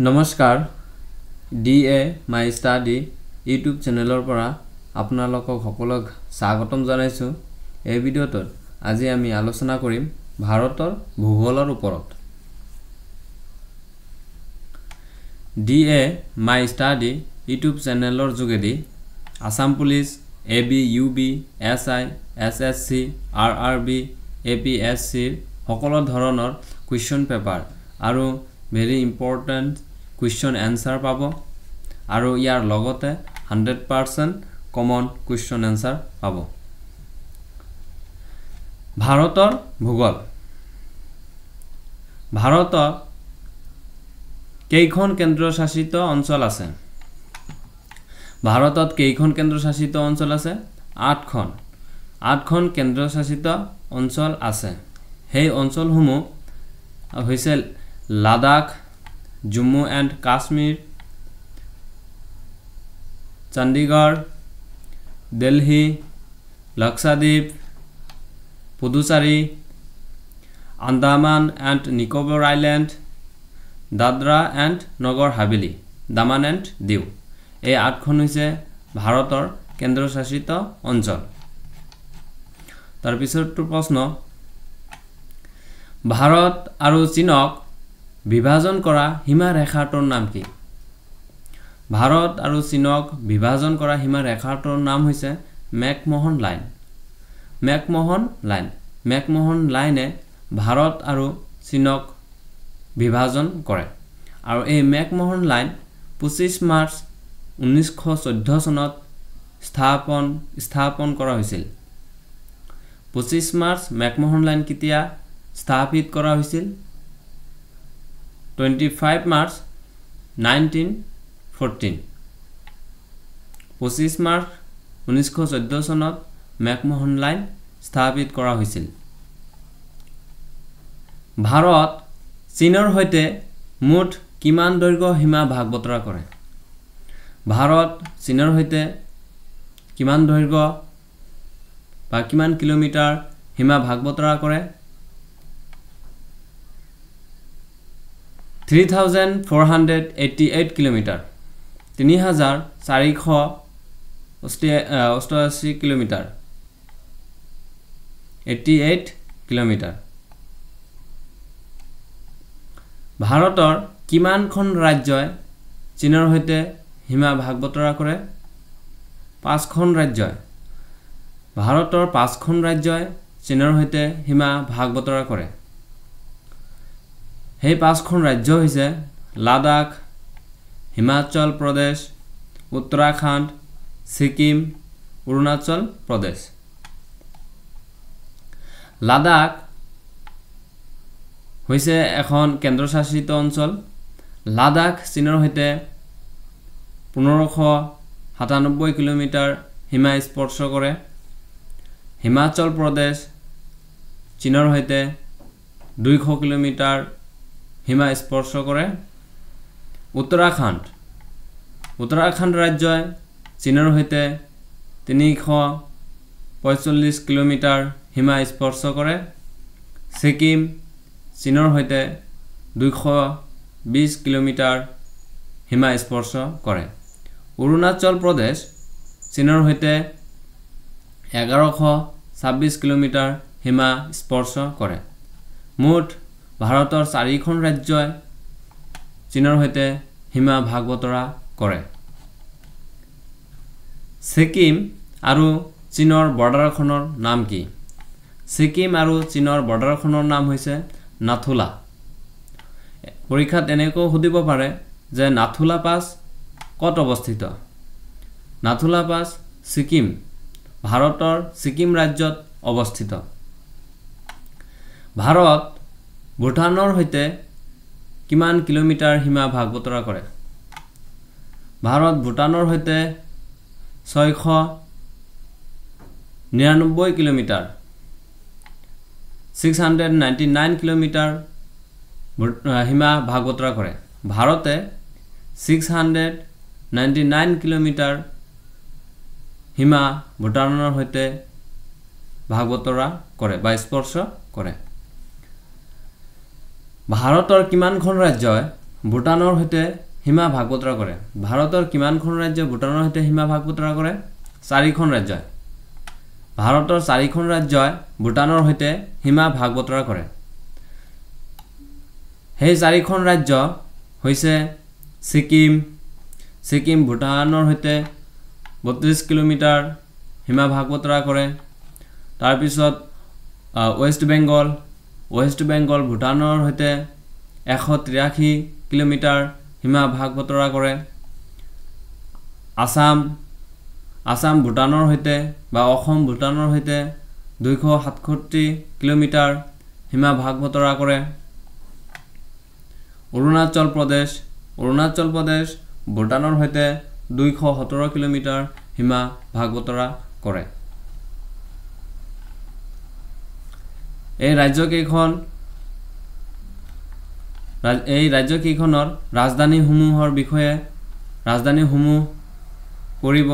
নমস্কাৰ, D A my study YouTube চেনেলৰ পৰা আপোনালোকক সকলোক স্বাগতম জনাইছোঁ। এই ভিডিঅ'টোত আজি আমি আলোচনা কৰিম ভাৰতৰ ভূগোলৰ ওপৰত। D A my study YouTube চেনেলৰ যোগেদি Assam police, A B, U B, S I, S S C, R R B, A P S চিৰ সকলো ধৰণৰ কুৱেশ্যন পেপাৰ আৰু ভেৰি ইম্পৰ্টেণ্ট কুৱেশ্যন এনচাৰ পাব আৰু ইয়াৰ লগতে 100% কমন কুৱেশ্যন এনচাৰ পাব। ভাৰতৰ ভূগোল। ভাৰতত কেইখন কেন্দ্ৰশাসিত অঞ্চল আছে? ভাৰতত কেইখন কেন্দ্ৰশাসিত অঞ্চল আছে? আঠখন। আঠখন কেন্দ্ৰশাসিত অঞ্চল আছে। সেই অঞ্চলসমূহ হৈছে Ladakh, Jammu and Kashmir, Chandigarh, Delhi, Lakshadweep, Puducherry, Andaman and Nicobar island, Dadra and Nagar Haveli, Daman and Diu. এই আঠখন হৈছে ভাৰতৰ কেন্দ্ৰশাসিত অঞ্চল। তাৰপিছৰটো প্ৰশ্ন, ভাৰত আৰু চীনক বিভাজন কৰা সীমাৰেখাটোৰ নাম কি? ভাৰত আৰু চীনক বিভাজন কৰা সীমাৰেখাটোৰ নাম হৈছে McMahon line. McMahon line. McMahon লাইনে ভাৰত আৰু চীনক বিভাজন কৰে আৰু এই মেকমোহন লাইন 25 মাৰ্চ 1914 চনত স্থাপন কৰা হৈছিল। 25 মাৰ্চ মেকমোহন লাইন কেতিয়া স্থাপিত কৰা হৈছিল? 25 মাৰ্চ 1914। 25 মাৰ্চ 1914 চনত মেকমোহন লাইন স্থাপিত কৰা হৈছিল। ভাৰত চীনৰ সৈতে মুঠ কিমান দৈৰ্ঘ্য সীমা ভাগ বতৰা কৰে? ভাৰত চীনৰ সৈতে কিমান দৈৰ্ঘ্য বা কিমান কিলোমিটাৰ সীমা ভাগ বতৰা কৰে? 3488 kilometre. 3488 kilometre. 88 kilometre. ভাৰতৰ কিমানখন ৰাজ্যই চীনৰ সৈতে সীমা ভাগ বতৰা কৰে? পাঁচখন ৰাজ্যই। ভাৰতৰ পাঁচখন ৰাজ্যই চীনৰ সৈতে সীমা ভাগ বতৰা কৰে। সেই পাঁচখন ৰাজ্য হৈছে লাডাখ, হিমাচল প্ৰদেশ, উত্তৰাখণ্ড, ছিকিম, অৰুণাচল প্ৰদেশ। লাডাখ হৈছে এখন কেন্দ্ৰশাসিত অঞ্চল। লাডাখ চীনৰ সৈতে 1597 কিলোমিটাৰ সীমা স্পৰ্শ কৰে। হিমাচল প্ৰদেশ চীনৰ সৈতে 200 কিলোমিটাৰ সীমা স্পৰ্শ কৰে। উত্তৰাখণ্ড, উত্তৰাখণ্ড ৰাজ্যই চীনৰ সৈতে 345 কিলোমিটাৰ সীমা স্পৰ্শ কৰে। ছিকিম চীনৰ সৈতে 220 কিলোমিটাৰ সীমা স্পৰ্শ কৰে। অৰুণাচল প্ৰদেশ চীনৰ সৈতে 1126 কিলোমিটাৰ সীমা স্পৰ্শ কৰে। মুঠ ভাৰতৰ চাৰিখন ৰাজ্যই চীনৰ সৈতে সীমা ভাগ বতৰা কৰে। ছিকিম আৰু চীনৰ বৰ্ডাৰখনৰ নাম কি? ছিকিম আৰু চীনৰ বৰ্ডাৰখনৰ নাম হৈছে নাথুলা। পৰীক্ষাত এনেকৈও সুধিব পাৰে যে নাথুলা পাছ ক'ত অৱস্থিত? নাথুলা পাছ ছিকিম, ভাৰতৰ ছিকিম ৰাজ্যত অৱস্থিত। ভাৰত ভূটানৰ সৈতে কিমান কিলোমিটাৰ সীমা ভাগ বতৰা কৰে? ভাৰত ভূটানৰ সৈতে 699 কিলোমিটাৰ, 699 কিলোমিটাৰ সীমা ভাগ বতৰা কৰে। ভাৰতে 699 কিলোমিটাৰ সীমা ভূটানৰ সৈতে ভাগ বতৰা কৰে বা স্পৰ্শ কৰে। ভাৰতৰ কিমানখন ৰাজ্যই ভূটানৰ সৈতে সীমা ভাগ বতৰা কৰে? ভাৰতৰ কিমানখন ৰাজ্যই ভূটানৰ সৈতে সীমা ভাগ বতৰা কৰে? চাৰিখন ৰাজ্যই। ভাৰতৰ চাৰিখন ৰাজ্যই ভূটানৰ সৈতে সীমা ভাগ বতৰা কৰে। সেই চাৰিখন ৰাজ্য হৈছে ছিকিম, ছিকিম ভূটানৰ সৈতে 32 কিলোমিটাৰ সীমা ভাগ বতৰা কৰে। তাৰপিছত ৱেষ্ট বেংগল, ৱেষ্ট বেংগল ভূটানৰ সৈতে 183 কিলোমিটাৰ সীমা ভাগ বতৰা কৰে। আছাম, আছাম ভূটানৰ সৈতে বা অসম ভূটানৰ সৈতে 267 কিলোমিটাৰ সীমা ভাগ বতৰা কৰে। অৰুণাচল প্ৰদেশ, অৰুণাচল প্ৰদেশ ভূটানৰ সৈতে 217 কিলোমিটাৰ সীমা ভাগ বতৰা কৰে। এই ৰাজ্যকেইখনৰ ৰাজধানীসমূহৰ বিষয়ে ৰাজধানীসমূহ কৰিব,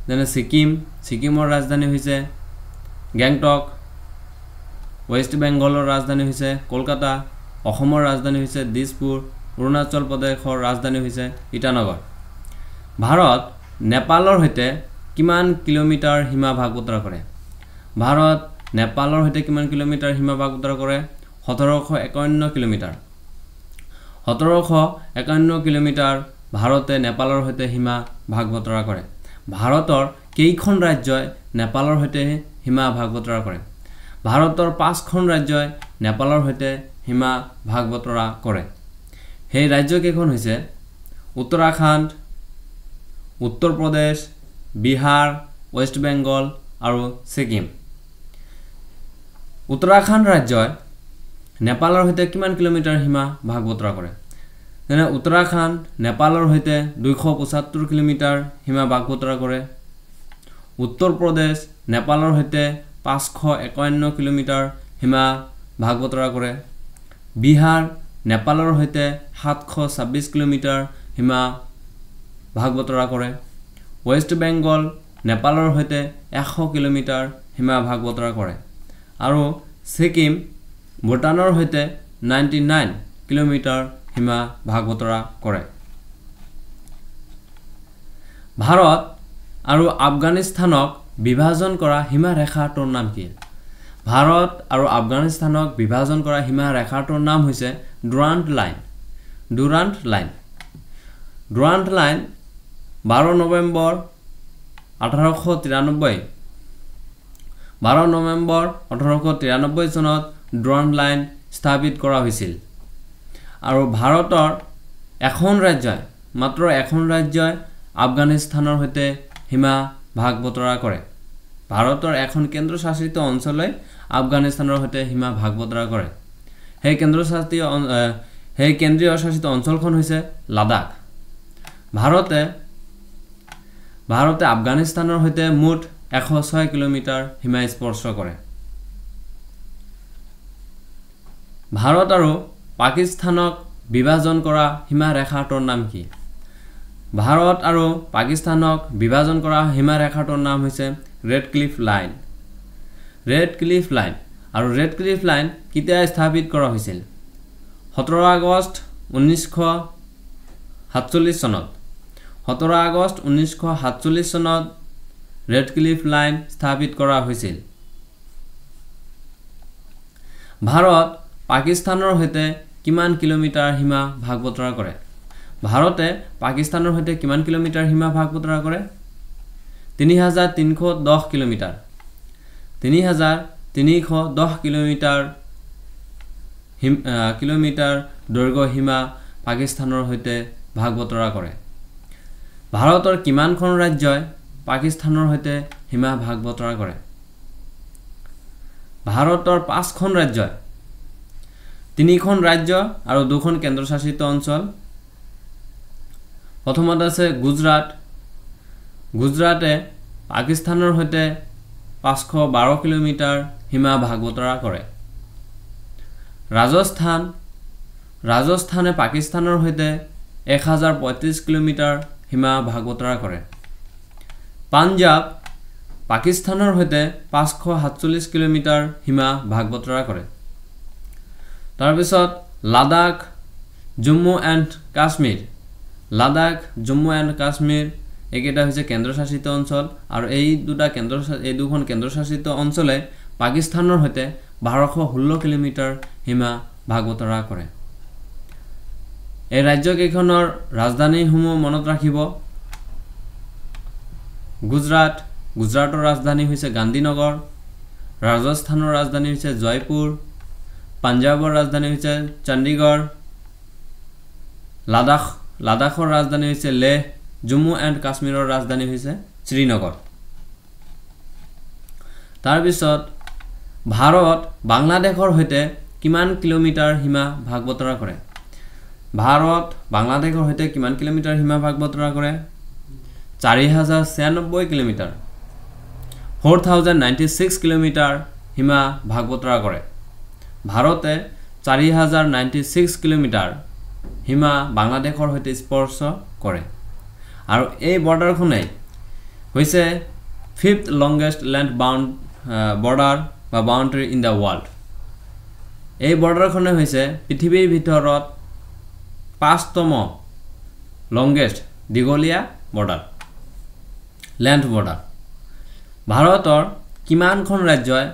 যেনে ছিকিম, ছিকিমৰ ৰাজধানী হৈছে গেংটক, ৱেষ্ট বেংগলৰ ৰাজধানী হৈছে কলকাতা, অসমৰ ৰাজধানী হৈছে দিছপুৰ, অৰুণাচল প্ৰদেশৰ ৰাজধানী হৈছে ইটানগৰ। ভাৰত নেপালৰ সৈতে কিমান কিলোমিটাৰ সীমা ভাগ বতৰা কৰে? ভাৰত নেপালৰ সৈতে কিমান কিলোমিটাৰ সীমা ভাগ বতৰা কৰে? 1751 কিলোমিটাৰ। 1751 কিলোমিটাৰ ভাৰতে নেপালৰ সৈতে সীমা ভাগ বতৰা কৰে। ভাৰতৰ কেইখন ৰাজ্যই নেপালৰ সৈতে সীমা ভাগ বতৰা কৰে? ভাৰতৰ 5খন ৰাজ্যই নেপালৰ সৈতে সীমা ভাগ বতৰা কৰে। সেই ৰাজ্যকেইখন হৈছে উত্তৰাখণ্ড, উত্তৰ প্ৰদেশ, বিহাৰ, ৱেষ্ট বেংগল আৰু ছিকিম। উত্তৰাখণ্ড ৰাজ্যই নেপালৰ সৈতে কিমান কিলোমিটাৰ সীমা ভাগ বতৰা কৰে? যেনে উত্তৰাখণ্ড নেপালৰ সৈতে 275 কিলোমিটাৰ সীমা ভাগ বতৰা কৰে। উত্তৰ প্ৰদেশ নেপালৰ সৈতে 551 কিলোমিটাৰ সীমা ভাগ বতৰা কৰে। বিহাৰ নেপালৰ সৈতে 726 কিলোমিটাৰ সীমা ভাগ বতৰা কৰে। ৱেষ্ট বেংগল নেপালৰ সৈতে 100 কিলোমিটাৰ সীমা ভাগ বতৰা কৰে। আৰু ছিকিম ভূটানৰ সৈতে 99 কিলোমিটাৰ সীমা ভাগ বতৰা কৰে। ভাৰত আৰু আফগানিস্তানক বিভাজন কৰা সীমাৰেখাটোৰ নাম কি? ভাৰত আৰু আফগানিস্তানক বিভাজন কৰা সীমাৰেখাটোৰ নাম হৈছে Durand line. Durand line. Durand line 12 November 1893, 12 November 1893 চনত ডুৰাণ্ড লাইন স্থাপিত কৰা হৈছিল। আৰু ভাৰতৰ এখন ৰাজ্যই, মাত্ৰ এখন ৰাজ্যই আফগানিস্তানৰ সৈতে সীমা ভাগ বতৰা কৰে। ভাৰতৰ এখন কেন্দ্ৰশাসিত অঞ্চলে আফগানিস্তানৰ সৈতে সীমা ভাগ বতৰা কৰে। সেই কেন্দ্ৰীয় শাসিত অঞ্চলখন হৈছে লাডাখ। ভাৰতে আফগানিস্তানৰ সৈতে মুঠ 106 কিলোমিটাৰ সীমা স্পৰ্শ কৰে। ভাৰত আৰু পাকিস্তানক বিভাজন কৰা সীমাৰেখাটোৰ নাম কি? ভাৰত আৰু পাকিস্তানক বিভাজন কৰা সীমাৰেখাটোৰ নাম হৈছে Radcliffe line. Radcliffe line. আৰু ৰেড ক্লিফ লাইন কেতিয়া স্থাপিত কৰা হৈছিল? 17 আগষ্ট 1947 চনত। 17 আগষ্ট 1947 চনত ৰেড ক্লিফ লাইন স্থাপিত কৰা হৈছিল। ভাৰত পাকিস্তানৰ সৈতে কিমান কিলোমিটাৰ সীমা ভাগ বতৰা কৰে? ভাৰতে পাকিস্তানৰ সৈতে কিমান কিলোমিটাৰ সীমা ভাগ বতৰা কৰে? 3310 কিলোমিটাৰ। 3310 কিলোমিটাৰ দৈৰ্ঘ্য সীমা পাকিস্তানৰ সৈতে ভাগ বতৰা কৰে। ভাৰতৰ কিমানখন ৰাজ্যই পাকিস্তানৰ সৈতে সীমা ভাগ বতৰা কৰে? ভাৰতৰ 5খন ৰাজ্যই, 3খন ৰাজ্য আৰু 2খন কেন্দ্ৰশাসিত অঞ্চল। প্ৰথমত আছে গুজৰাট। গুজৰাটে পাকিস্তানৰ সৈতে 512 কিলোমিটাৰ সীমা ভাগ বতৰা কৰে। ৰাজস্থান, ৰাজস্থানে পাকিস্তানৰ সৈতে 1035 কিলোমিটাৰ সীমা ভাগ বতৰা কৰে। পাঞ্জাৱ পাকিস্তানৰ সৈতে 547 কিলোমিটাৰ সীমা ভাগ বতৰা কৰে। তাৰপিছত লাডাখ, জম্মু এণ্ড কাশ্মীৰ, লাডাখ, জম্মু এণ্ড কাশ্মীৰ এইকেইটা হৈছে কেন্দ্ৰশাসিত অঞ্চল আৰু এই দুখন কেন্দ্ৰশাসিত অঞ্চলে পাকিস্তানৰ সৈতে 1216 কিলোমিটাৰ সীমা ভাগ বতৰা কৰে। এই ৰাজ্যকেইখনৰ ৰাজধানীসমূহ মনত ৰাখিব। গুজৰাট, গুজৰাটৰ ৰাজধানী হৈছে গান্ধীনগৰ, ৰাজস্থানৰ ৰাজধানী হৈছে জয়পুৰ, পাঞ্জাৱৰ ৰাজধানী হৈছে চণ্ডীগড়, লাডাখৰ ৰাজধানী হৈছে লেহ, জম্মু এণ্ড কাশ্মীৰৰ ৰাজধানী হৈছে শ্ৰীনগৰ। তাৰপিছত ভাৰত বাংলাদেশৰ সৈতে কিমান কিলোমিটাৰ সীমা ভাগ বতৰা কৰে? ভাৰত বাংলাদেশৰ সৈতে কিমান কিলোমিটাৰ সীমা ভাগ বতৰা কৰে? 4096 কিলোমিটাৰ, 4096 কিলোমিটাৰ সীমা ভাগ বতৰা কৰে। ভাৰতে 4096 কিলোমিটাৰ সীমা বাংলাদেশৰ সৈতে স্পৰ্শ কৰে আৰু এই বৰ্ডাৰখনেই হৈছে 5th longest land border বা বাউণ্ডেৰী ইন the world. এই বৰ্ডাৰখনে হৈছে পৃথিৱীৰ ভিতৰত 5তম লংগেষ্ট দীঘলীয়া বৰ্ডাৰ, লেণ্ড বৰ্ডাৰ। ভাৰতৰ কিমানখন ৰাজ্যই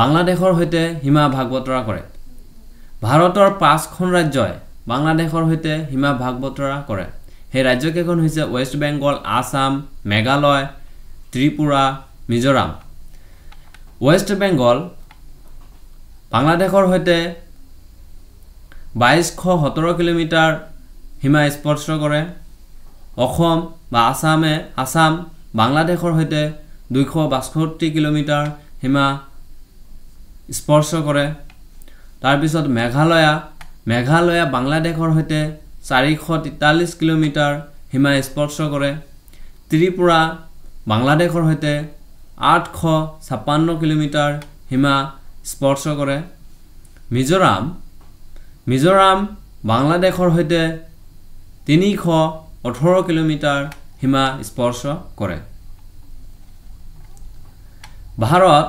বাংলাদেশৰ সৈতে সীমা ভাগ বতৰা কৰে? ভাৰতৰ 5খন ৰাজ্যই বাংলাদেশৰ সৈতে সীমা ভাগ বতৰা কৰে। সেই ৰাজ্যকেইখন হৈছে ৱেষ্ট বেংগল, আছাম, মেঘালয়, ত্ৰিপুৰা, মিজোৰাম। ৱেষ্ট বেংগল বাংলাদেশৰ সৈতে 2217 কিলোমিটাৰ সীমা স্পৰ্শ কৰে। অসম বা আছাম বাংলাদেশৰ সৈতে 262 কিলোমিটাৰ সীমা স্পৰ্শ কৰে। তাৰপিছত মেঘালয়া বাংলাদেশৰ সৈতে 443 কিলোমিটাৰ সীমা স্পৰ্শ কৰে। ত্ৰিপুৰা বাংলাদেশৰ সৈতে 856 কিলোমিটাৰ সীমা স্পৰ্শ কৰে। মিজোৰাম বাংলাদেশৰ সৈতে 318 কিলোমিটাৰ সীমা স্পৰ্শ কৰে। ভাৰত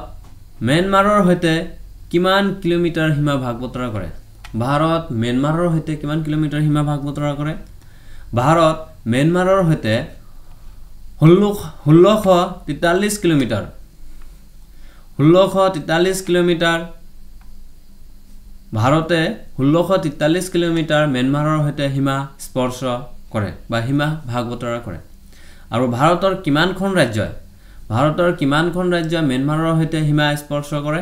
ম্যানমাৰৰ সৈতে কিমান কিলোমিটাৰ সীমা ভাগ বতৰা কৰে? ভাৰত ম্যানমাৰৰ সৈতে কিমান কিলোমিটাৰ সীমা ভাগ বতৰা কৰে? ভাৰত ম্যানমাৰৰ সৈতে 1643 কিলোমিটাৰ, 1643 কিলোমিটাৰ ভাৰতে 1643 কিলোমিটাৰ ম্যানমাৰৰ সৈতে সীমা স্পৰ্শ কৰে বা সীমা ভাগ বতৰা কৰে। আৰু ভাৰতৰ কিমানখন ৰাজ্যই ম্যানমাৰৰ সৈতে সীমা স্পৰ্শ কৰে?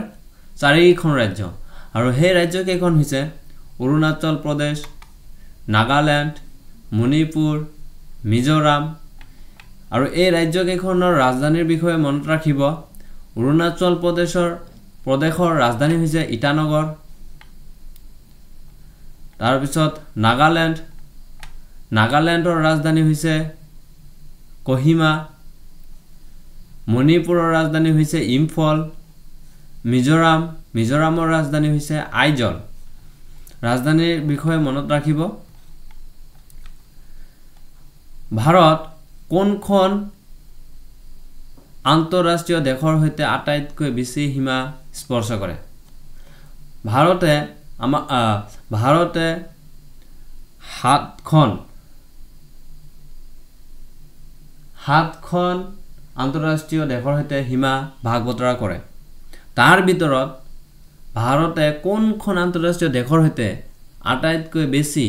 4খন ৰাজ্য। আৰু সেই ৰাজ্যকেইখন হৈছে অৰুণাচল প্ৰদেশ, নাগালেণ্ড, মণিপুৰ, মিজোৰাম। আৰু এই ৰাজ্যকেইখনৰ ৰাজধানীৰ বিষয়ে মনত ৰাখিব। অৰুণাচল প্ৰদেশৰ ৰাজধানী হৈছে ইটানগৰ। তাৰপিছত নাগালেণ্ডৰ ৰাজধানী হৈছে কহিমা। মণিপুৰৰ ৰাজধানী হৈছে ইম্ফল। মিজোৰামৰ ৰাজধানী হৈছে আইজল। ৰাজধানীৰ বিষয়ে মনত ৰাখিব। ভাৰত কোনখন আন্তঃৰাষ্ট্ৰীয় দেশৰ সৈতে আটাইতকৈ বেছি সীমা স্পৰ্শ কৰে? ভাৰতে সাতখন আন্তঃৰাষ্ট্ৰীয় দেশৰ সৈতে সীমা ভাগ বতৰা কৰে। তাৰ ভিতৰত ভাৰতে কোনখন আন্তঃৰাষ্ট্ৰীয় দেশৰ সৈতে আটাইতকৈ বেছি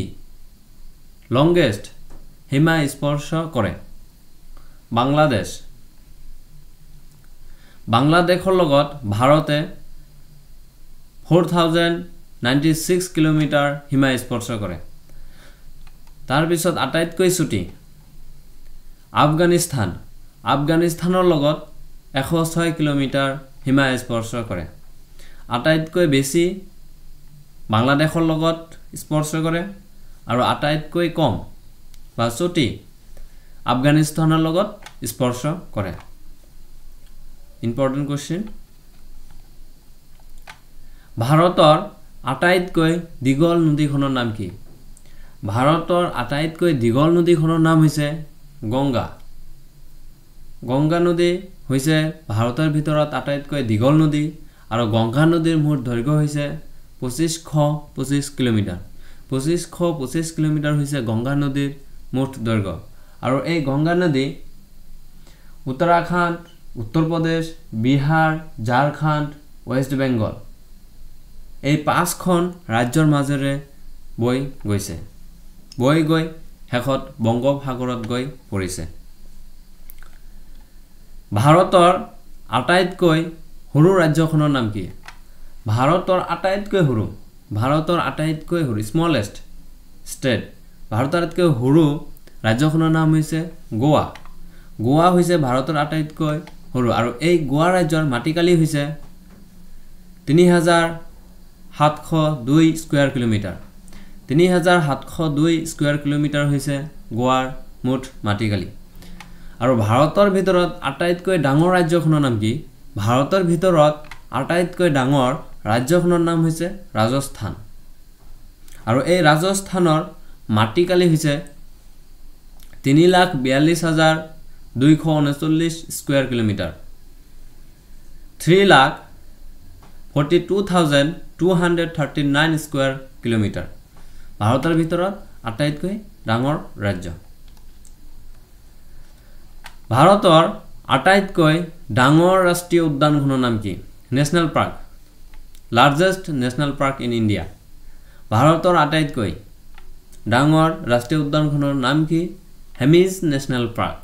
লংগেষ্ট সীমা স্পৰ্শ কৰে? বাংলাদেশ। বাংলাদেশৰ লগত ভাৰতে 4096 কিলোমিটাৰ সীমা স্পৰ্শ কৰে। তাৰপিছত আটাইতকৈ চুটি আফগানিস্তানৰ লগত 106 কিলোমিটাৰ সীমা স্পৰ্শ কৰে। আটাইতকৈ বেছি বাংলাদেশৰ লগত স্পৰ্শ কৰে আৰু আটাইতকৈ কম বা চুটি আফগানিস্তানৰ লগত স্পৰ্শ কৰে। Important question. ভাৰতৰ আটাইতকৈ দীঘল নদীখনৰ নাম কি? ভাৰতৰ আটাইতকৈ দীঘল নদীখনৰ নাম হৈছে গংগা। গংগা নদী হৈছে ভাৰতৰ ভিতৰত আটাইতকৈ দীঘল নদী আৰু গংগা নদীৰ মুঠ দৈৰ্ঘ্য হৈছে 2525 কিলোমিটাৰ। 2525 কিলোমিটাৰ হৈছে গংগা নদীৰ মুঠ দৈৰ্ঘ্য। আৰু এই গংগা নদী উত্তৰাখণ্ড, উত্তৰ প্ৰদেশ, বিহাৰ, ঝাৰখণ্ড, ৱেষ্ট বেংগল এই 5খন ৰাজ্যৰ মাজেৰে বৈ গৈছে, বৈ গৈ শেষত বংগোপসাগৰত গৈ পৰিছে। ভাৰতৰ আটাইতকৈ সৰু ৰাজ্যখনৰ নাম কি? ভাৰতৰ আটাইতকৈ সৰু, ভাৰতৰ আটাইতকৈ সৰু স্মলেষ্ট ষ্টেট, ভাৰতৰ আটাইতকৈ সৰু ৰাজ্যখনৰ নাম হৈছে গোৱা। গোৱা হৈছে ভাৰতৰ আটাইতকৈ সৰু আৰু এই গোৱা ৰাজ্যৰ মাটিকালি হৈছে 3702 স্কুৱেৰ কিলোমিটাৰ। 3702 স্কুৱেৰ কিলোমিটাৰ হৈছে গোৱাৰ মুঠ মাটিকালি। আৰু ভাৰতৰ ভিতৰত আটাইতকৈ ডাঙৰ ৰাজ্যখনৰ নাম কি? ভাৰতৰ ভিতৰত আটাইতকৈ ডাঙৰ ৰাজ্যখনৰ নাম হৈছে ৰাজস্থান। আৰু এই ৰাজস্থানৰ মাটিকালি হৈছে 3,42,239 স্কুৱেৰ কিলোমিটাৰ। 3,42,239 স্কুৱেৰ কিলোমিটাৰ ভাৰতৰ ভিতৰত আটাইতকৈ ডাঙৰ ৰাজ্য। ভাৰতৰ আটাইতকৈ ডাঙৰ ৰাষ্ট্ৰীয় উদ্যানখনৰ নাম কি? National park, largest national park in India. ভাৰতৰ আটাইতকৈ ডাঙৰ ৰাষ্ট্ৰীয় উদ্যানখনৰ নাম কি? Hemis national park.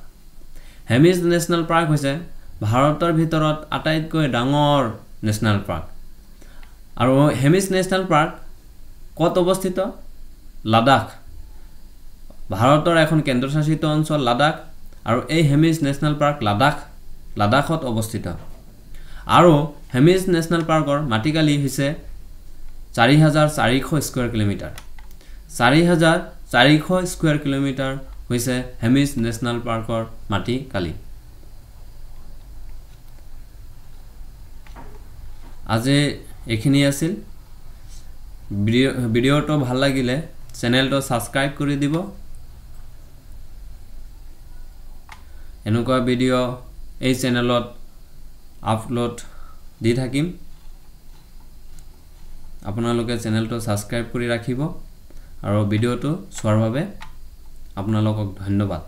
Hemis national park হৈছে ভাৰতৰ ভিতৰত আটাইতকৈ ডাঙৰ নেশ্যনেল পাৰ্ক। আৰু হেমিজ নেশ্যনেল পাৰ্ক ক'ত অৱস্থিত? লাডাখ, ভাৰতৰ এখন কেন্দ্ৰশাসিত অঞ্চল লাডাখ। আৰু এই হেমিজ নেশ্যনেল পাৰ্ক লাডাখত অৱস্থিত। আৰু হেমিজ নেশ্যনেল পাৰ্কৰ মাটিকালি হৈছে 4400 স্কুৱেৰ কিলোমিটাৰ। 4400 স্কুৱেৰ কিলোমিটাৰ হৈছে হেমিজ নেশ্যনেল পাৰ্কৰ মাটিকালি। আজি এইখিনি আছিল। ভিডিঅ'টো ভাল লাগিলে চেনেলটো ছাবস্ক্ৰাইব কৰি দিব। এনেকুৱা ভিডিঅ' এই চেনেলত আপলোড দি থাকিম। আপোনালোকে চেনেলটো ছাবস্ক্ৰাইব কৰি ৰাখিব আৰু ভিডিঅ'টো চোৱাৰ বাবে আপোনালোকক ধন্যবাদ।